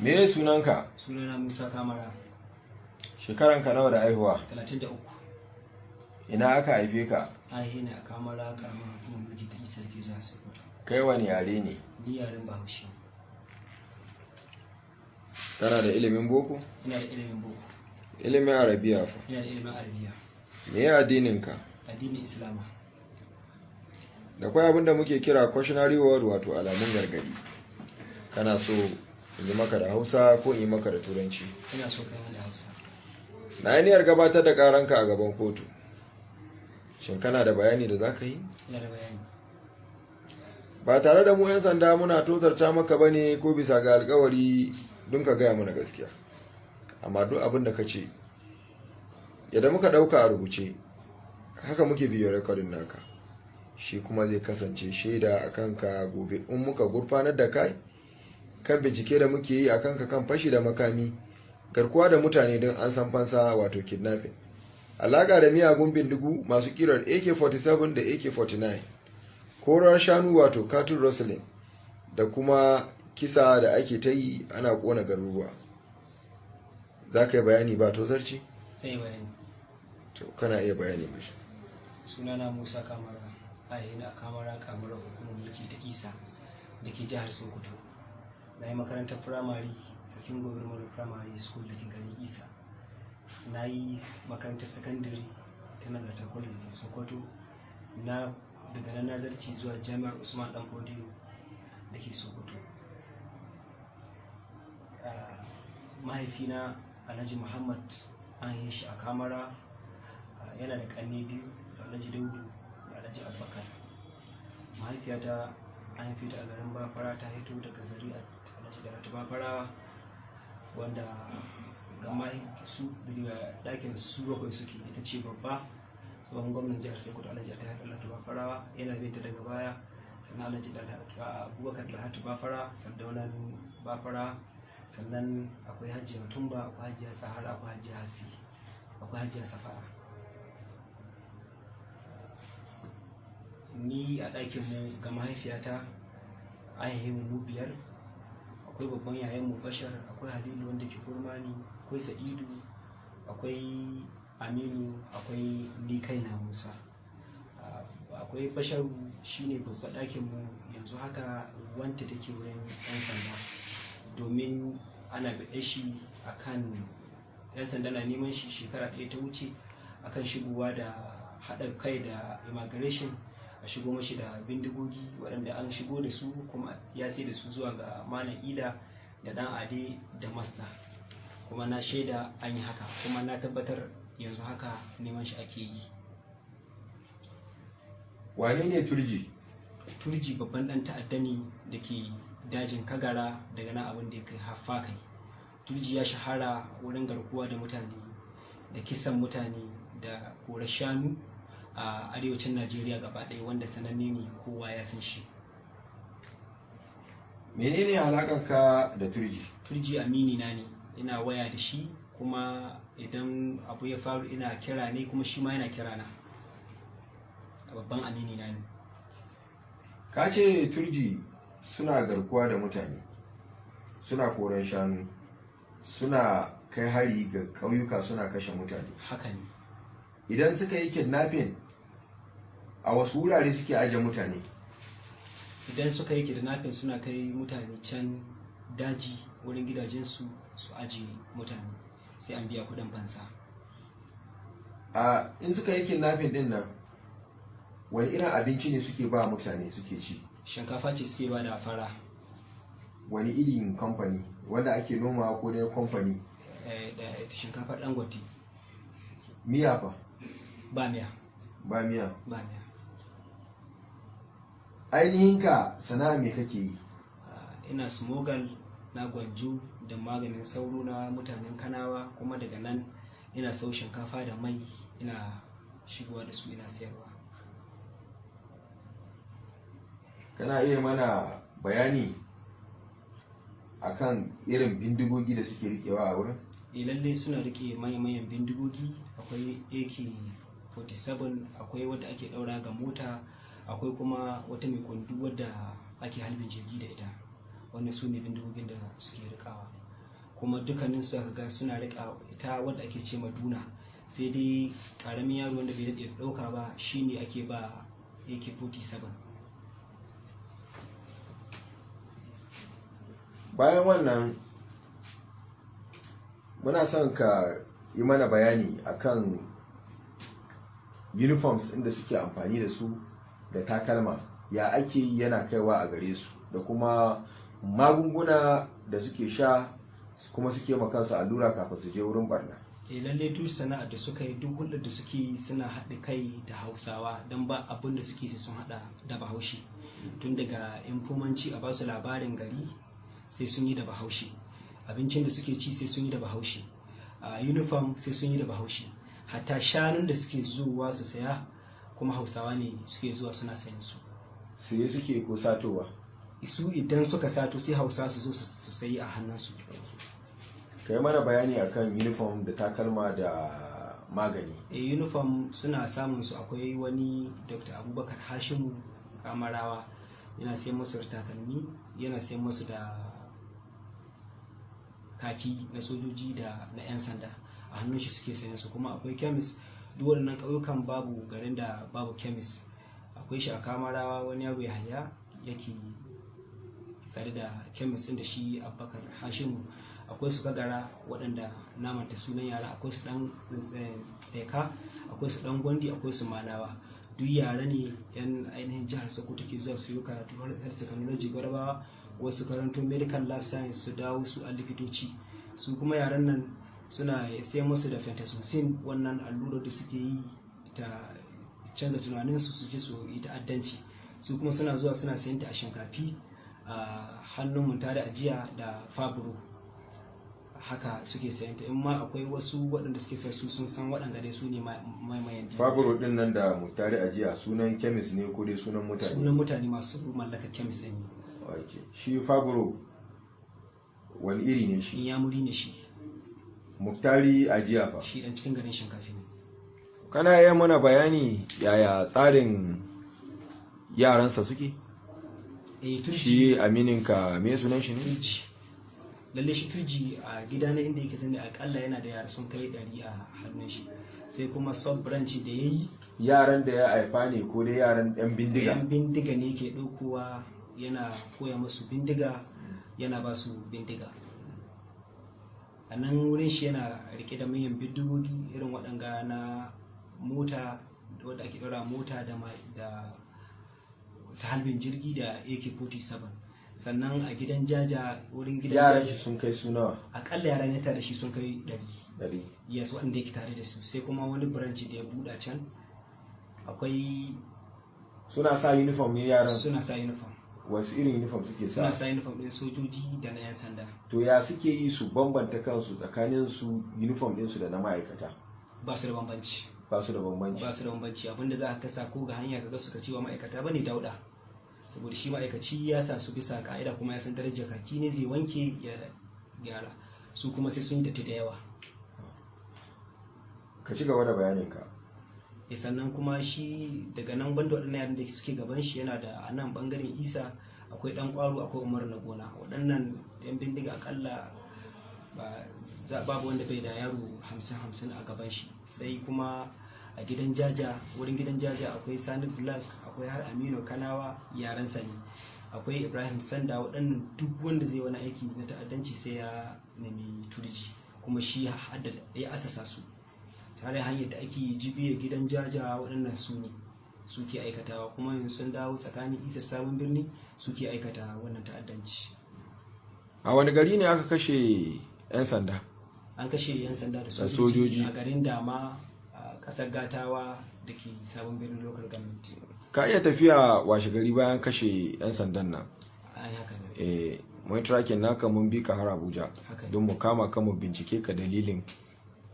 Me sunanka? Sunana Musa Kamara. Shekaranka nawa da haihuwa? 33. Ina aka haife ka? Haihe ne a Kamara, karamar hukumar mulki ta Isa da ke jihar Sokoto. Kai wani yare ne? Ni yaren Bahaushe. Kana da ilimin boko? Ina da ilimin boko. Ilimin Arabiya fa? Ina da ilimin Arabiya. Me ya addininka? Addinin Islama. Da kwai abin da muke kira cautionary word, wato alamun gargadi. Kana so in yi maka da Hausa ko in yi maka da Turanci? Ina so kai da Hausa. Na yi niyyar gabatar da karanka a gaban kotu. Shin kana da bayani da za ka yi? Ina da bayani. Ba tare da mu 'yan sanda muna tozarta maka bane ko bisa ga alkawari don ka gaya mana gaskiya, amma duk abin da ka ce, yadda muka dauka a rubuce haka muke video recording naka, shi kuma zai kasance shaida a kanka gobe in muka gurfanar da kai kan bincike da muke yi a kanka kan fashi da makami, garkuwa da mutane don ansan fansa, wato kidnapping, alaka da miyagun bindigu masu kirar AK-47 da AK-49, korar shanu, wato cattle rustling, da kuma kisa da ake ta yi ana kona garuruwa. Za ka yi bayani ba tozarci? Zai yi bayani. To, kana iya bayani mashi. Sunana Musa Kamara. Haihe ne a Kamara, karamar hukumar mulki ta Isa da ke jihar Sokoto. Na yi makarantar firamare Sarkin Gobir Model Primary School da ke garin Isa. Na yi makarantar sakandare ta Nagarta College da ke Sokoto. Na daga nan na zarce zuwa Jami'ar Usman Dan Fodiyo da ke Sokoto. Mahaifina Alhaji Muhammad, an yi shi a Kamara. Yana da ƙanne biyu, da Alhaji Daudu da Alhaji Abubakar. Mahaifiyata an haife ta a garin Bafara, ta hito daga zuri'ar Alhaji Dalhatu Bafara, wanda gama su daga ɗakin su bakwai suke, ita ce babba. Tsohon gwamnan jihar Sokoto, Alhaji Attahiru Dalhatu Bafarawa, yana binta daga baya, sannan Alhaji Abubakar Dalhatu Bafara, Sardaunan Bafara, sannan akwai Hajiya Tumba, akwai Hajiya Sahara, akwai Hajiya Hasi, akwai Hajiya Safara. Ni a ɗakinmu ga mahaifiyata an haihe mu biyar. Akwai babban yayan mu Bashar, akwai Halilu wanda ke kurmani, akwai Sa'idu, akwai Aminu, akwai ni kaina Musa. Akwai Basharu, shine babban ɗakin mu. Yanzu haka wanta take wurin 'yan sanda domin ana biɗe shi akan 'yan sanda na neman shi shekara 1 ta wuce akan shigowa da haɗa kai da immigration a shigo mashi da bindigogi waɗanda an shigo da su, kuma ya sai da su zuwa ga Malam Ila da Ɗan Ade da Masta, kuma na shaida an yi haka, kuma na tabbatar yanzu haka neman shi ake yi. Wane ne Turji? Turji babban ɗan ta'adda ne da ke dajin Kagara, daga nan abin da ya kai haffa kai. Turji ya shahara wurin garkuwa da mutane da kisan mutane da korar shanu a arewacin Najeriya gaba ɗaya, wanda sananne ne, kowa ya san shi. Menene alakarka da Turji? Turji amini na ne. Ina waya da shi, kuma idan abu ya faru ina kira ne, kuma shi ma yana kira na. Babban amini na ne. Ka ce Turji suna garkuwa da mutane, suna koran shanu, suna kai hari ga ƙauyuka, suna kashe mutane. Haka ne. Idan suka yi kidnapping, a wasu wurare suke aje mutane? Idan suka yi kidnapping, suna kai mutane can daji wurin gidajensu su ajiye mutane, sai an biya kudin fansa. A in suka yi kidnapping din nan, wani irin abinci ne suke ba mutane suke ci? Shinkafa ce suke ba da fara. Wani irin kamfani, wanda ake noma ko dai kamfani? Da shinkafa Dangote. Miya fa? Ba miya. Ba miya? Ba miya. Ainihin ka sana'a me kake yi? Ina smuggle na gwanju da maganin sauro na mutanen Kanawa, kuma daga nan ina sau shinkafa da mai, ina shigowa da su ina sayarwa. Kana iya mana bayani akan irin bindigogi da suke rikewa a wurin? Lalle suna rike manyan bindigogi. Akwai AK-47, akwai wadda ake daura ga mota, akwai kuma wata mai kundu wadda ake halbin jirgi da ita. Wannan su ne bindigogin da suke rikawa. Kuma dukkanin su aka ga suna riƙa ita wadda ake ce maduna, sai dai ƙaramin yaro wanda bai daɗe da ɗauka ba shine ake ba AK-47. Bayan wannan, muna son ka yi mana bayani akan uniforms inda suke amfani da su da takalma, ya ake yi yana kaiwa a gare su, da kuma magunguna da suke sha kuma suke ma kansu allura kafin su je wurin barna. E, lalle duk sana'ar da suka yi, duk hulɗar da suke yi, suna haɗa kai da Hausawa, don ba abin da suke sai sun haɗa da Bahaushe. Tun daga infomanci, a basu labarin gari, sai sun yi da Bahaushe. Abincin da suke ci, sai sun yi da Bahaushe. A uniform, sai sun yi da Bahaushe. Hatta shanun da suke zuwa su saya kuma, Hausawa ne suke zuwa suna sayan su. Siye suke ko satowa? Su idan suka sato, sai Hausa su zo su sayi a hannunsu. Ka yi mana bayani akan uniform da takalma da magani. E, uniform suna samun su, akwai wani Dr. Abubakar Hashimu Kamarawa, yana sayan musu da takalmi, yana sayan musu da kaki na sojoji da na 'yan sanda. A hannun shi suke sayan su. Kuma akwai kemis, duk waɗannan ƙauyukan babu garin da babu kemis. Akwai shi a Kamarawa, wani yaro Yahaya yake tsare da kemis ɗin da shi Abubakar Hashimu. Akwai su Kagara, waɗanda namanta sunan yara, akwai su ɗan Tseka, akwai su ɗan Gwandi, akwai su Malawa. Duk yara ne yan ainihin jihar Sokoto ke zuwa su yi karatu health technology Gwadabawa, wasu karanto medical lab science, su dawo su a likitoci. Su kuma yaran nan suna sai musu da pentazocine, wannan allurar da suke yi ta canza tunaninsu su je su yi ta'addanci. Su kuma suna zuwa suna sayan ta a Shinkafi, a hannun Muntari Ajiya da Fabro, haka suke sayan ta. In ma akwai wasu waɗanda suke sayar, su sun san waɗanda dai su ne maimayan. Fabro din nan da Muktari Ajiya, sunan kemis ne ko dai sunan mutane? Sunan mutane masu mallakar kemis ɗin ne. Okay. Shi Fabro wani iri ne shi? Inyamuri ne shi. Muktari Ajiya fa? Shi ɗan cikin garin Shinkafi ne. Kana iya mana bayani yaya tsarin yaransa suke? Eh, Turji. Shi amininka, me sunan shi ne? Turji. Lalle shi Turji, a gida na inda yake zane, akalla yana da yara sun kai 100 a hannun shi. Sai kuma sub branch da ya yi. Yaran da ya haifa ne ko dai yaran yan bindiga? Yan bindiga ne ke ɗaukowa, yana koya musu bindiga, yana ba su bindiga. A nan wurin shi yana rike da manyan bindigogi irin waɗanga na mota wadda ake ɗora mota da ta halbin jirgi da AK-47. Sannan a gidan Jaja, wurin gidan Yaran Jaja. shi sun kai su nawa? Akalla yaran ya tare da shi sun kai 100. 100? Yes, waɗanda yake tare da su. Sai kuma wani branch da ya buɗa can, akwai. Suna sa uniform ne yaran? Suna sa uniform. Wasu irin uniform suke Suna sa? sa uniform ɗin sojoji da na 'yan sanda. To, ya suke yi su bambanta kansu tsakanin su, uniform ɗinsu da na ma'aikata? Ba su da bambanci. Ba su da bambanci? Ba su da bambanci. Abinda za ka kasa ko ga hanya kaga suka cewa ma'aikata bane, dauda, saboda shi ma'aikaci ya sa su bisa ka'ida kuma ya san darajar kaki ne, zai wanke ya gyara. Su kuma sai sun yi datti da yawa. Ka ci gaba da bayaninka. E, sannan kuma shi daga nan, banda waɗannan yaran da suke gaban shi, yana da a nan bangaren Isa akwai Ɗan Ƙwaro, akwai Umar na Gona. Waɗannan yan bindiga akalla ba babu wanda bai da yaro 50-50 a gaban shi. Sai kuma a gidan Jaja, wurin gidan Jaja, akwai Sani Black, akwai har Aminu Kanawa, yaransa ne, akwai Ibrahim Sanda. Waɗannan duk wanda zai wani aiki na ta'addanci sai ya nemi Turji, kuma shi ya asasa su tare. Hanyar da ake jibiya gidan Jaja, waɗannan su ne suke aikatawa. Kuma yanzu sun dawo tsakanin Isar, Sabon Birni, suke aikata wannan ta'addanci. A wani gari ne aka kashe 'yan sanda? An kashe 'yan sanda da sojoji. Sojoji a garin Dama, a ƙasar Gatawa da ke Sabon Birnin Local Government. Ka iya tafiya washe gari bayan kashe 'yan sandan nan? An yi haka ne. Eh, mun tracking naka, mun bi ka har Abuja Haka ne. don mu kama ka, mu bincike ka dalilin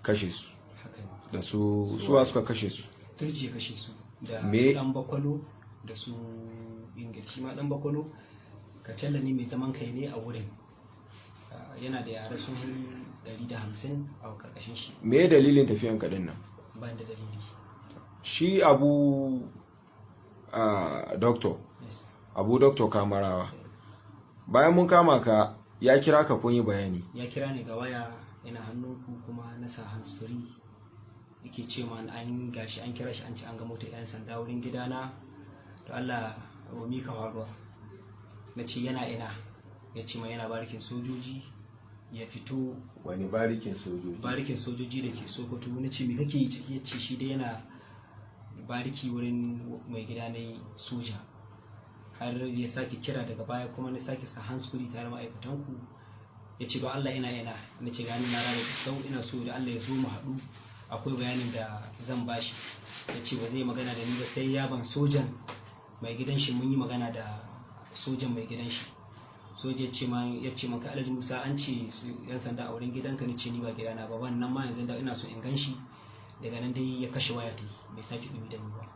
kashe su. Haka ne. Da su suwa suka kashe su? Turji ya kashe su da su Dan Bakwalo da su Ingil. Shi ma Dan Bakwalo kacalla ne mai zaman kai ne a wurin. Yana da yara sun 150 a karkashin shi. Me dalilin tafiyan ka din nan? Ban da dalili. Shi Abu a Doctor Yes. Abu Doctor Kamarawa, bayan mun kama ka Ya kira ka, kun yi bayani? Ya kira ni ga waya, yana hannunku, kuma na sa hands free. Yake ce ma an gashi an kira shi, an ce an ga motar 'yan sanda wurin gidana, to Allah wa mika faruwa. Na ce yana ina? Ya ce ma yana barikin sojoji, ya fito. Wani barikin sojoji? Barikin sojoji da ke Sokoto. Na ce me kake yi ciki? Ya ce shi dai yana bariki wurin mai gida na soja. Har ya sake kira daga baya, kuma na sake sa hands free tare ma'aikatanku. Ya ce don Allah ina ina? Na ce gani na rana sau, ina so da Allah ya zo mu haɗu, akwai bayanin da zan bashi. Ya ce ba zai magana da ni ba sai ya ban sojan mai gidan shi, mun yi magana da sojan mai gidan shi. Soja ya ce maka, Alhaji Musa, an ce yan sanda a wurin gidanka. Ni ce ni ba gidana ba wannan ma, yanzu da ina so in gan shi. Daga nan dai ya kashe waya ta, bai sake dumi da ni ba.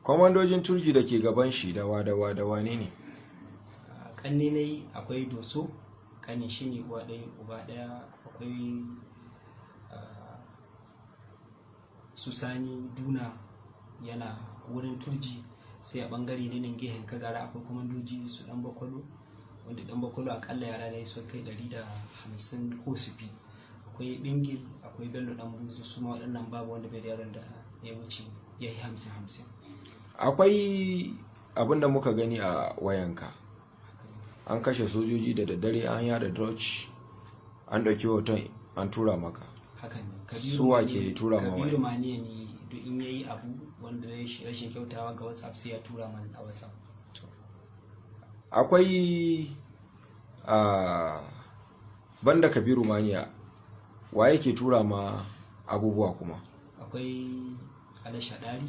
Kwamandojin Turji da ke gaban shi, dawa dawa da wane ne? Kanne ne, akwai Doso, kanin shi ne, uwa ɗaya uba ɗaya. Akwai su Sani Duna, yana wurin Turji. Sai a bangare ne nan gehen Kagara akwai kwamandoji su Dan Bakwalo, wanda Dan Bakwalo akalla yara ne sun kai 150 ko su fi. Akwai Bingil, akwai Bello Dan Buzu. Su ma waɗannan babu wanda bai da yaron da ya wuce ya yi 50-50. Akwai abin da muka gani a wayanka, an kashe sojoji da daddare, an yada drugs, an ɗauki hoton an tura maka. Haka ne. Su wa ke tura ma Kabiru waya? Maniya ne. Duk in yayi abu wanda ya rashin kyautawa ga WhatsApp, sai ya tura man a WhatsApp. Akwai a banda Kabiru Maniya, wa yake tura ma abubuwa kuma? Akwai Alashadari.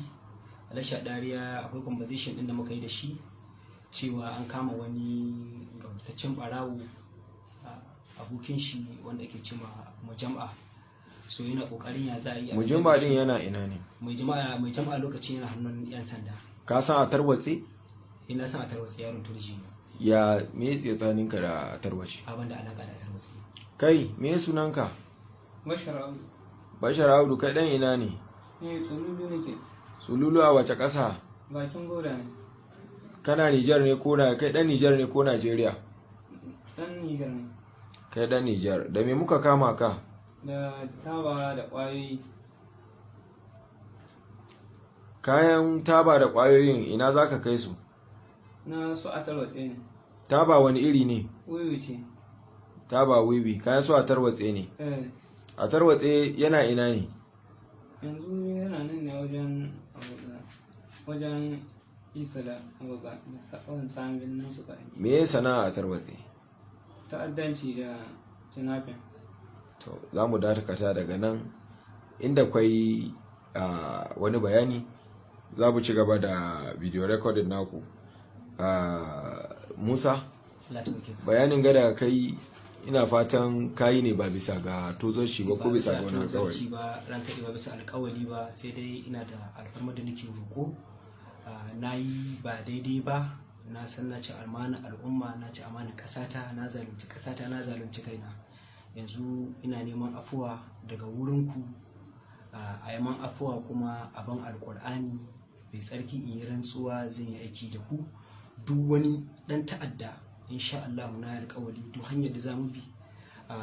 Alashadari ya akwai conversation din da muka yi da shi cewa an kama wani gaurtaccen barawo, abokin shi wanda ake cema Mujam'a. So yana kokarin ya za a yi a fitar Mujimba da din su. yana ina ne? Mai jama'a, mai jama'a lokacin yana hannun yan sanda. Ka san a Tarwatse? Ina san a Tarwatse, yaron Turji ne. Ya me tsakaninka da Tarwace? Abin da alaka da Tarwatse. Kai, me sunanka? Bashar Audu. Bashar Audu, kai dan ina ne? Ne, Tsululu nake. Sululu a wace ƙasa? Bakin gora ne. Kana Nijar ne ko na kai dan Nijar ne ko Najeriya? Dan Nijar ne. Kai dan Nijar. Da me muka kama ka? Da taba da ƙwayoyi. Kayan taba da ƙwayoyin ina zaka kai su? Na su a Tarwatse ne. Taba wani iri ne? Wiwi ce. Taba wiwi, kayan su a Tarwatse ne? Eh. A Tarwatse yana ina ne? Yanzu yana nan ne wajen abuga. Wajen Isa da abuga da sa'on samun nan suka aiki. Me ya sana'a a Tarwatse? Ta'addanci da kidnapping. To, za mu dakata daga nan. Inda kwai wani bayani, za mu ci gaba da video recording naku. Musa, Allah ta muke. bayanin gada kai, ina fatan kayi ne ba bisa ga tozarci ba ko bisa ga wani tozarci alkawari? Ba, ranka ba bisa alkawali ba. Sai dai ina da alfarma da nake roƙo. Na yi ba daidai ba, na san na ci amana al'umma, na ci amana ƙasata, na zalunci ƙasata, na zalunci kaina. Yanzu ina neman afuwa daga wurinku, a yi man afuwa, kuma a ban Alƙur'ani mai tsarki in yi rantsuwa zan yi aiki da ku. Duk wani ɗan ta'adda, insha Allah na yi alƙawari, duk hanyar da za mu bi a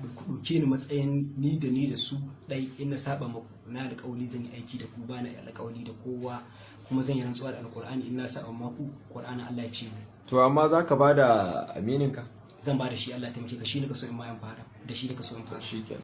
ɗauke ni matsayin ni da su ɗai. In na saba maku, na alƙawari zan yi aiki da ku. Ba na alƙawari da kowa, kuma zan yi rantsuwa da Alƙur'ani, in na saba maku, Ƙur'ani Allah ya ce ni. To, amma za ka ba da amininka? Zan ba da shi. Allah ya taimake ka. Shi ne ka so in ma in fara da shi, ne ka so in fara. Shikenan.